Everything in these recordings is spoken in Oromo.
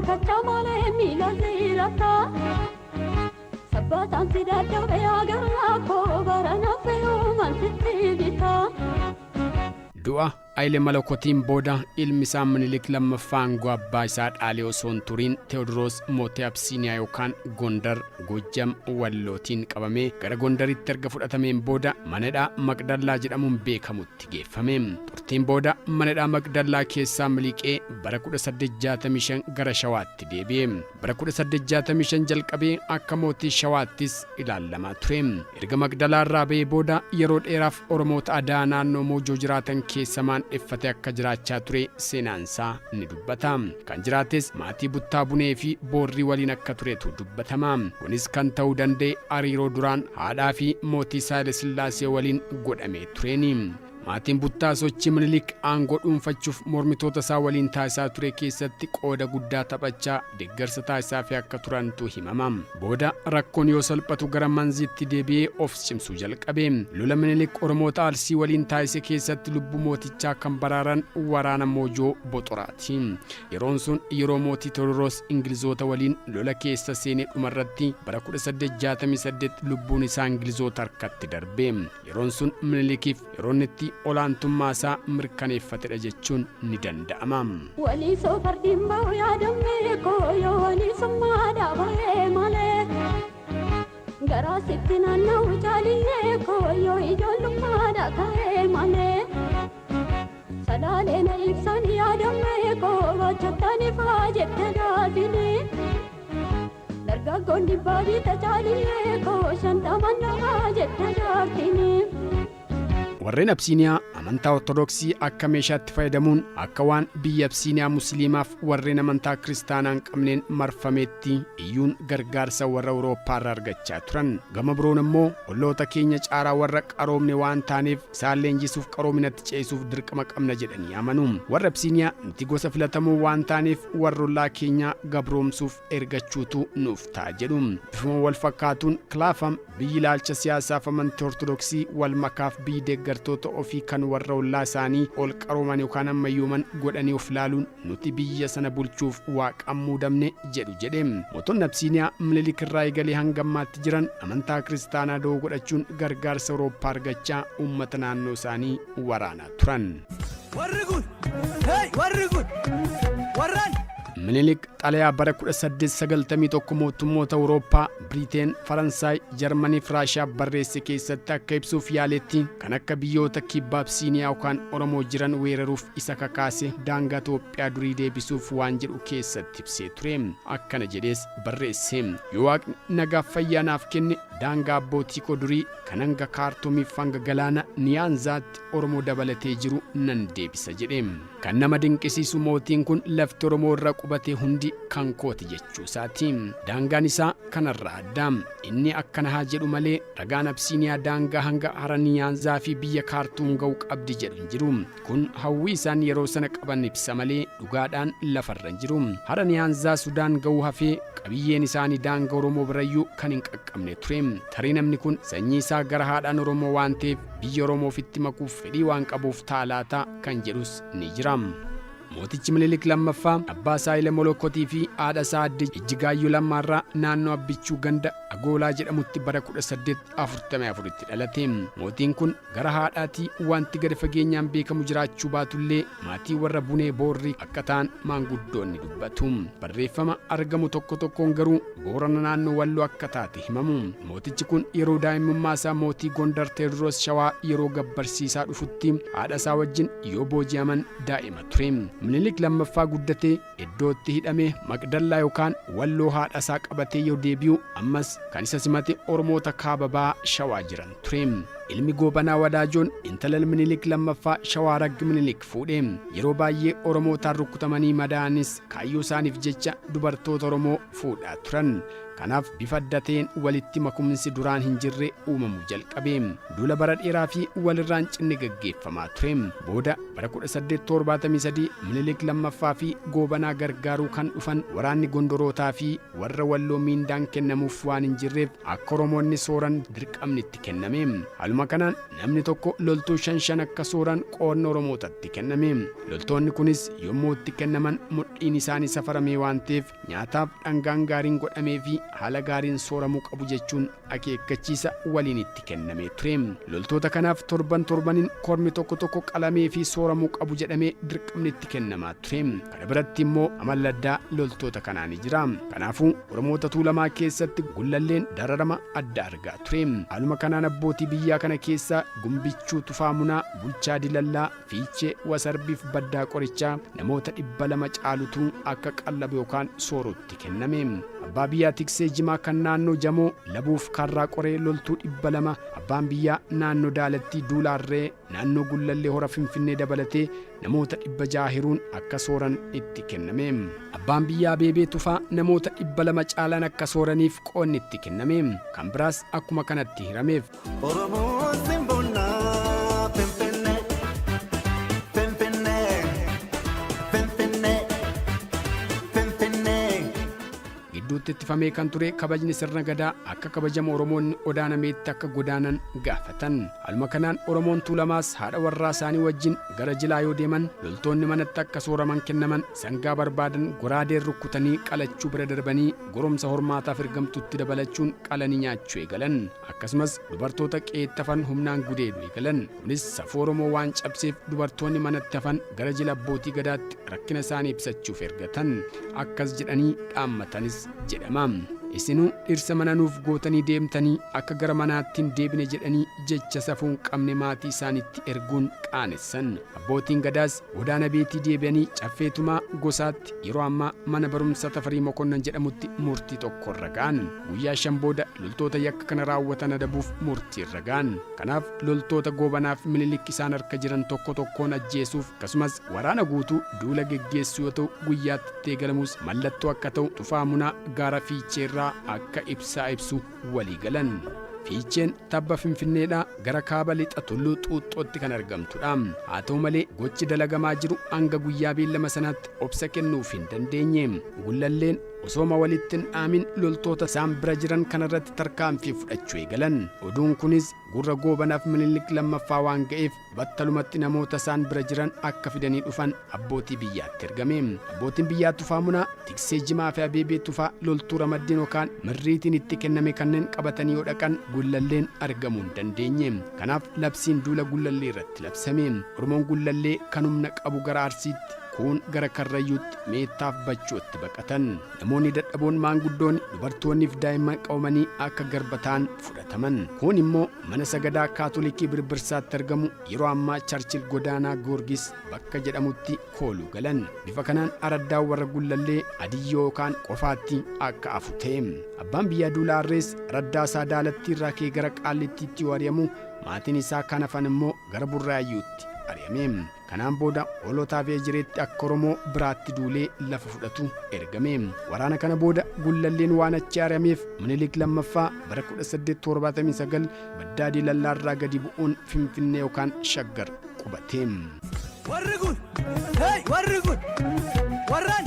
Kacha malee miila ziirata. Sabbataan si dadhabee agarraa koo barana fe'uumaan sitti bitaa. Du'a Haayile Malakotiin booda ilmi isaa Minilik lammaffaa aangoo abbaa isaa dhaalee osoo hin turin Teewodiroos mootii Absiiniyaa yookaan Gondar, Gojjam, Wallootiin qabamee gara Gondaritti erga fudhatameen booda mana hidhaa Maqdallaa jedhamuun beekamutti geeffame. Turtiin booda mana hidhaa Maqdallaa keessaa miliqee bara 1865 gara Shawaatti deebi'e. Bara 1865 jalqabee akka mootii Shawaattis ilaalamaa ture. Erga Maqdalaa irraa ba'ee booda yeroo dheeraaf Oromoota Adaa naannoo Moojoo jiraatan keessa maandheffatee akka jiraachaa ture seenaan isaa ni dubbata. Kan jiraates maatii Buttaa Bunee fi Boorrii waliin akka turetu dubbatama. Kunis kan ta'uu danda'e hariiroo duraan haadhaa fi mootii Saahile Sillaasee waliin godhamee tureeni. Maatiin Buttaa sochii Minilik aangoo dhuunfachuuf mormitoota isaa waliin taasisaa ture keessatti qooda guddaa taphachaa deeggarsa taasisaafii akka turantu himama. Booda rakkoon yoo salphatu gara Manziitti deebi'ee of cimsuu jalqabe. Lola Minilik Oromoota Arsii waliin taasise keessatti lubbuu mootichaa kan baraaran waraana Moojoo Boxoraati. Yeroon sun yeroo mootii Tewodiroos Ingilizoota waliin lola keessa seenee dhumarratti bara 1868 lubbuun isaa Ingilizoota harkatti darbe. Yeroon sun Minilikiif yeroo inni itti olaantummaa isaa mirkaneeffatedha jechuun ni danda'ama. Walisoo fardiin ba'u yaadammee koo yoo walisummaa dhaabee malee. Garaa sitti naanna'u jaaliyyee koo yoo ijoollummaa ka'ee malee. Salaalee na ibsan yaadammee koo baachattani faa jette gaafini. Dargaggoonni baadii tajaajillee koo shantaman namaa jette jaartini. Warreen Absiiniyaa amantaa Ortodoksii akka meeshaatti fayyadamuun akka waan biyya Absiiniyaa Musliimaaf warreen amantaa Kiristaanaa hin qabneen marfameetti iyyuun gargaarsa warra Awurooppaa irraa argachaa turan. Gama biroon immoo olloota keenya caaraa warra qaroomne waan taaneef isaan leenjisuuf qaroominatti ceesisuuf dirqama qabna jedhanii amanu. Warra Absiiniyaa nuti gosa filatamoo waan taaneef warra ollaa keenyaa gabroomsuuf ergachuutu nuuf ta'a jedhu. Bifuma wal fakkaatuun Kilaafam biyyi ilaalcha siyaasaaf amantii Ortodoksii wal makaaf biyyi deeggartoota ofii kan warra ollaa isaanii ol qarooman yookaan ammayyooman godhanii of ilaaluun nuti biyya sana bulchuuf waaqaan muudamne jedhu jedhe. Mootonni Absiiniyaa Minilik irraa eegalee hanga ammaatti jiran amantaa Kiristaanaa da'oo godhachuun gargaarsa Awurooppaa argachaa uummata naannoo isaanii waraanaa turan. Warri kun, hey, warri kun, warran. Minilik xalayaa bara 1891 mootummoota Awurooppaa, Biriteen, Faransaay, Jarmanii fi Raashiyaa barreesse keessatti akka ibsuuf yaaletti kan akka biyyoota kibba Absiiniyaa yookaan Oromoo jiran weeraruuf isa kakaase daangaa Itoophiyaa durii deebisuuf waan jedhu keessatti ibsee ture. Akkana jedhees barreesse. Yoo Waaqni nagaaf fayyaa naaf kenne daangaa abbootii koo durii kan hanga Kaartuumiif hanga galaana Niyaanzaatti Oromoo dabalatee jiru nan deebisa jedhe. Kan nama dinqisiisu mootiin kun lafti Oromoo irra qubatee hundi kan kooti jechuu isaati. Daangaan isaa kanarraa adda. Inni akkana haa jedhu malee ragaan Absiiniyaa daangaa hanga hara Niyaanzaa fi biyya Kaartuum ga'u qabdi jedhu hin jiru. Kun hawwii isaan yeroo sana qaban ibsa malee dhugaadhaan lafarra hin jiru. Hara Niyaanzaa Sudaan ga'uu hafee qabiyyeen isaanii daanga Oromoo birayyuu kan hin qaqqabne ture. Tarii namni kun sanyii isaa gara haadhaan Oromoo waan ta'eef biyya Oromoo ofitti makuuf fedhii waan qabuuf ta'a laata kan jedhus ni jira. Mootichi Minilik lammaffaa abbaa isaa Haayile Molokotii fi haadha isaa aadde Ijjigaayyoo Lammaarraa naannoo Abbichuu ganda Agoolaa jedhamutti bara 1844tti dhalate. Mootiin kun gara haadhaatii wanti gadi fageenyaan beekamu jiraachuu baatullee maatii warra Bunee Boorrii akka ta'an maanguddoonni dubbatu. Barreeffama argamu tokko tokkoon garuu Boorana naannoo Walloo akka taate himamu. Mootichi kun yeroo daa'imummaa isaa mootii Gondar Teewodiroos Shawaa yeroo gabbarsiisaa dhufutti haadha isaa wajjin yoo booji'aman daa'ima ture. Minilik lammaffaa guddatee iddootti hidhame Maqdallaa yookaan Walloo haadha isaa qabatee yoo deebi'u ammas kan isa simate Oromoota kaaba baha Shawaa jiran ture. Ilmi Goobanaa Wadaajoon intala Minilik lammaffaa Shawaa Ragg Minilik fuudhe. Yeroo baay'ee Oromootaan rukutamanii madaa'anis kaayyoo isaaniif jecha dubartoota Oromoo fuudhaa turan. Kanaaf bifa adda ta'een walitti makuminsi duraan hin jirre uumamuu jalqabe. Duula bara dheeraa fi walirraa hin cinne gaggeeffamaa ture. Booda bara 1873 Minilik lammaffaa fi Goobanaa gargaaruu kan dhufan waraanni Gondorootaa fi warra Walloo miindaan kennamuuf waan hin jirreef akka Oromoonni sooran dirqamni itti kenname. Haaluma Haaluma kanaan namni tokko loltuu shan shan akka sooran qoodni Oromootatti kenname. Loltoonni kunis yommuu itti kennaman mudhiin isaanii safaramee waan ta'eef nyaataaf dhangaan gaariin godhamee fi haala gaariin sooramuu qabu jechuun akeekkachiisa waliin itti kennamee ture. Loltoota kanaaf torban torbaniin kormi tokko tokko qalamee fi sooramuu qabu jedhamee dirqamni itti kennamaa ture. Kana biratti immoo amalli addaa loltoota kanaa ni jira. Kanaafuu Oromoota Tuulamaa keessatti Gullalleen dararama adda argaa ture. Haaluma kanaan abbootii biyyaa kana keessaa Gumbichuu Tufaa Munaa, Bulchaa Dilallaa, Fiichee Wasarbiif Baddaa Qorichaa namoota 200 caalutu akka qallabu yookaan soorutti kenname. Abbaa biyyaa Tiksee Jimaa kan naannoo Jamoo, Labuuf Kaarraa Qoree loltuu 200, abbaan biyyaa naannoo Daalattii Duulaarree, naannoo Gullallee Hora Finfinnee dabalatee namoota 600 hiruun akka sooran itti kenname. Abbaan biyyaa Abeebee Tufaa namoota 200 caalan akka sooraniif qoodni itti kenname. Kan biraas akkuma kanatti hirameef. Oromoon simboonnaa Finfinnee, Finfinnee, Finfinnee, Finfinnee. Gidduutti ittifamee kan ture kabajni sirna Gadaa akka kabajamu Oromoonni Odaa Nameetti akka godaanan gaafatan. Haaluma kanaan Oromoon Tuulamaas haadha warraa isaanii wajjin gara jilaa yoo deeman loltoonni manatti akka sooraman kennaman sangaa barbaadan goraadeen rukkutanii qalachuu bira darbanii goromsa hormaataaf ergamtutti dabalachuun qalanii nyaachuu eegalan. Akkasumas dubartoota qe'eetti hafan humnaan gudeeduu eegalan. Kunis safuu Oromoo waan cabseef dubartoonni manatti hafan gara jila abbootii Gadaatti rakkina isaanii ibsachuuf ergatan. Akkas jedhanii dhaammatanis jedhama. Isinuu dhirsa mana nuuf gootanii deemtanii akka gara manaatti hin deebine jedhanii jecha safuu hin qabne maatii isaaniitti erguun qaanessan. Abbootiin Gadaas godaana beetii deebi'anii Caffee Tumaa Gosaatti yeroo ammaa mana barumsa Tafarii Mokonnon jedhamutti murtii tokkorra ga'an. Guyyaa 5 booda loltoota yakka kana raawwatan adabuuf murtiirra ga'an. Kanaaf loltoota Goobanaaf Minilik isaan harka jiran tokko tokkoon ajjeesuuf akkasumas waraana guutuu duula geggeessuu yoo ta'u guyyaatti itti eegalamus mallattoo akka ta'u Tufaa Munaa gaara Fiicheerraa akka ibsaa ibsu walii galan. Fiicheen tabba Finfinneedhaa gara kaaba lixa tulluu Xuuxxootti kan argamtudha. Haa ta'u malee gochi dalagamaa jiru hanga guyyaa beellama sanaatti obsa kennuuf hin dandeenye. Gullalleen Osooma walitti hin dhaamin loltoota isaan bira jiran kanarratti tarkaanfii fudhachuu eegalan. Oduun kunis gurra Goobanaaf Minilik 2ffaa waan ga'eef battalumatti namoota isaan bira jiran akka fidanii dhufan abbootii biyyaatti ergame. Abbootiin biyyaa Tufaa Munaa, Tiksee Jimaa fi Abeebee Tufaa loltuu ramaddiin yookaan mirriitiin itti kenname kanneen qabatanii yoo dhaqan Gullalleen argamuu hin dandeenye. Kanaaf labsiin duula Gullallee irratti labsame. Oromoon Gullallee kan humna qabu gara Arsiitti, Kuun gara Karrayyuutti, Meettaaf Bachootti baqatan. Namoonni dadhaboon maanguddoonni, dubartoonniif daa'imman qabamanii akka garba ta'an fudhataman. Kuun immoo mana sagadaa Kaatolikii Birbirsaatti argamu yeroo ammaa Charchil Godaanaa Goorgis bakka jedhamutti kooluu galan. Bifa kanaan araddaan warra Gullallee Adiyyoo yookaan qofaatti akka hafu ta'e. Abbaan biyyaa Duulaa Harrees araddaa isaa Daalattii irraa ka'ee gara Qaallittiitti yoo ari'amu maatiin isaa kan hafan immoo gara Burraayyuutti ari'ame. Kanaan booda Hoolotaa fi Ejereetti akka Oromoo biraatti duulee lafa fudhatu ergame. Waraana kana booda Gullalleen waan achi ari'ameef Minilik 2ffaa bara 1879 baddaa Diilallaarraa gadi bu'uun Finfinnee yookaan Shaggar qubate. Warri kun, hey, warri kun, warran.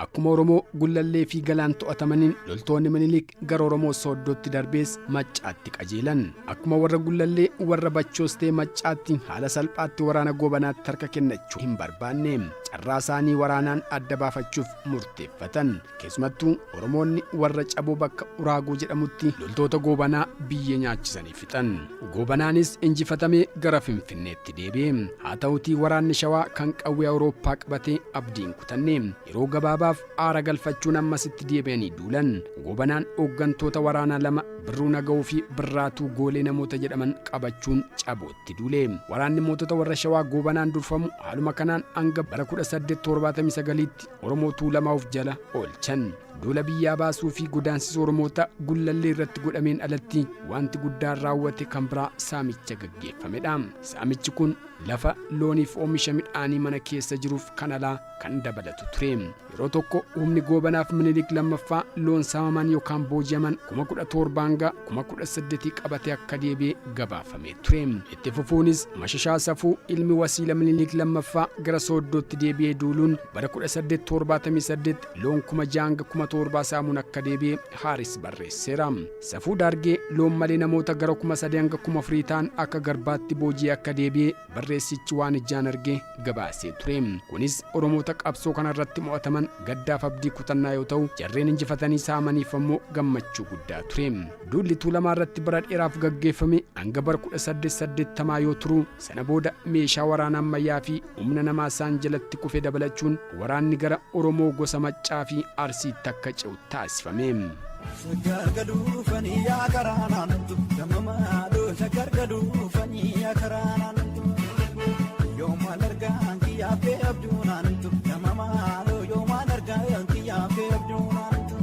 Akkuma Oromoo Gullallee fi Galaan to'atamaniin loltoonni Minilik gara Oromoo Sooddootti darbees Maccaatti qajeelan. Akkuma warra Gullallee warra Bachoos ta'e Maccaatti haala salphaatti waraana Goobanaatti harka kennachuu hin barbaanne. Carraa isaanii waraanaan adda baafachuuf murteeffatan. Keessumattuu Oromoonni warra Caboo bakka Uraagoo jedhamutti loltoota Goobanaa biyyee nyaachisanii fixan. Goobanaanis injifatamee gara Finfinneetti deebi'e. Haa ta'uutii waraanni Shawaa kan qawwee Awurooppaa qabate abdii hin kutanne. Yeroo gabaabaaf aara galfachuun ammas itti deebi'anii duulan. Goobanaan hooggantoota waraanaa lama Birruu Nagawoo fi Birraatuu Goolee namoota jedhaman qabachuun Cabootti duule. Waraanni mootota warra Shawaa Goobanaan durfamu haaluma kanaan hanga bara 1879tti Oromoo Tuulamaa of jala oolchan. Duula biyyaa baasuu fi godaansisuu Oromoota Gullallee irratti godhameen alatti wanti guddaan raawwate kan biraa saamicha gaggeeffamedha. Saamichi kun lafa looniif oomisha midhaanii mana keessa jiruuf kan alaa kan dabalatu ture. Yeroo tokko humni Goobanaaf Minilik lammaffaa loon saamaman yookaan booji'aman 17,000 hanga 18,000 qabatee akka deebi'e gabaafamee ture. Itti fufuunis Mashashaa Safuu ilmi wasiila Minilik lammaffaa gara Sooddootti deebi'ee duuluun bara 1878 loon 6,000 hanga 7,000 saamuun akka deebi'e Haaris barreesseera. Safuu Daargee loon malee namoota gara 3,000 hanga 4,000 ta'an akka garbaatti booji'ee akka deebi'e barreessichi waan ijaan arge gabaasee ture. Kunis Oromoota qabsoo kanarratti mo'ataman gaddaaf abdii kutannaa yoo ta'u, jarreen injifatanii saamaniif ammoo gammachuu guddaa ture. Duulli Tuulamaa irratti bara dheeraaf gaggeeffame hanga bara 1880 yoo turu, sana booda meeshaa waraana ammayyaa fi humna namaa isaan jalatti kufe dabalachuun waraanni gara Oromoo gosa Maccaa fi Arsiitti akka ce'u taasifame. Shaggar galuufanii yaa karaa naanntu damma maaloo shaggar galuufanii yaa karaa naanntu yoo maal argaan kiyyaa fee abduu naanntu damma maaloo yoo maal argaan kiyyaa fee abduu naanntu.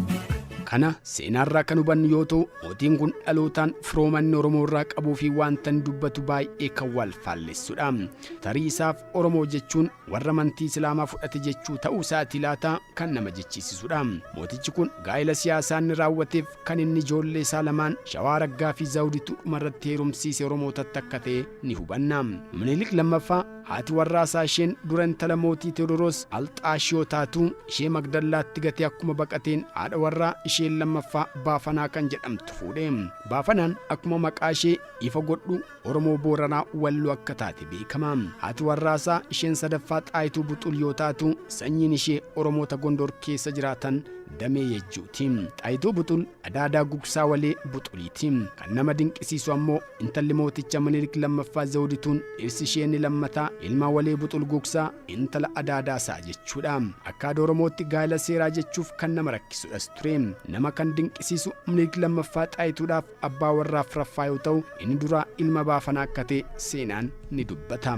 Kana seenaarraa kan hubannu yoo ta'u, mootiin kun dhalootaan firoomanni Oromoo irraa qabuu fi wanta inni dubbatu baay'ee kan wal faallessudha. Tarii isaaf Oromoo jechuun warra amantii Islaamaa fudhate jechuu ta'uu isaatii laata kan nama jechiisisudha. Mootichi kun gaa'ela siyaasaa inni raawwateef kan inni ijoollee isaa lamaan Shawaa Raggaa fi Zawudituu dhumarratti heerumsiise Oromootatti akka ta'e ni hubanna. Minilik lammaffaa haati warraa isaa isheen dura intala mootii Tewoodiroos Alxaash yoo taatu, ishee Magdallaatti gatee akkuma baqateen haadha warraa isheen lammaffaa Baafanaa kan jedhamtu fuudhe. Baafanaan akkuma maqaa ishee ifa godhu Oromoo Booranaa Walloo akka taate beekama. Haati warraa isaa isheen sadaffaa Xaayituu Buxul yoo taatu, sanyiin ishee Oromoota Gondor keessa jiraatan damee Yejjuuti. Xaayituu Buxul adaadaa Gugsaa Walee Buxuliiti. Kan nama dinqisiisu ammoo intalli mooticha Minilik lammaffaa Zawudituun dhirsi ishee inni lammataa ilma Walee Buxul Gugsaa intala adaadaa isaa jechuudha. Akka aadaa Oromootti gaa'ela seeraa jechuuf kan nama rakkisudhas ture. Nama kan dinqisiisu Minilik lammaffaa Xaayituudhaaf abbaa warraa afraffaa yoo ta'u, inni duraa ilma Baafanaa akka ta'e seenaan ni dubbata.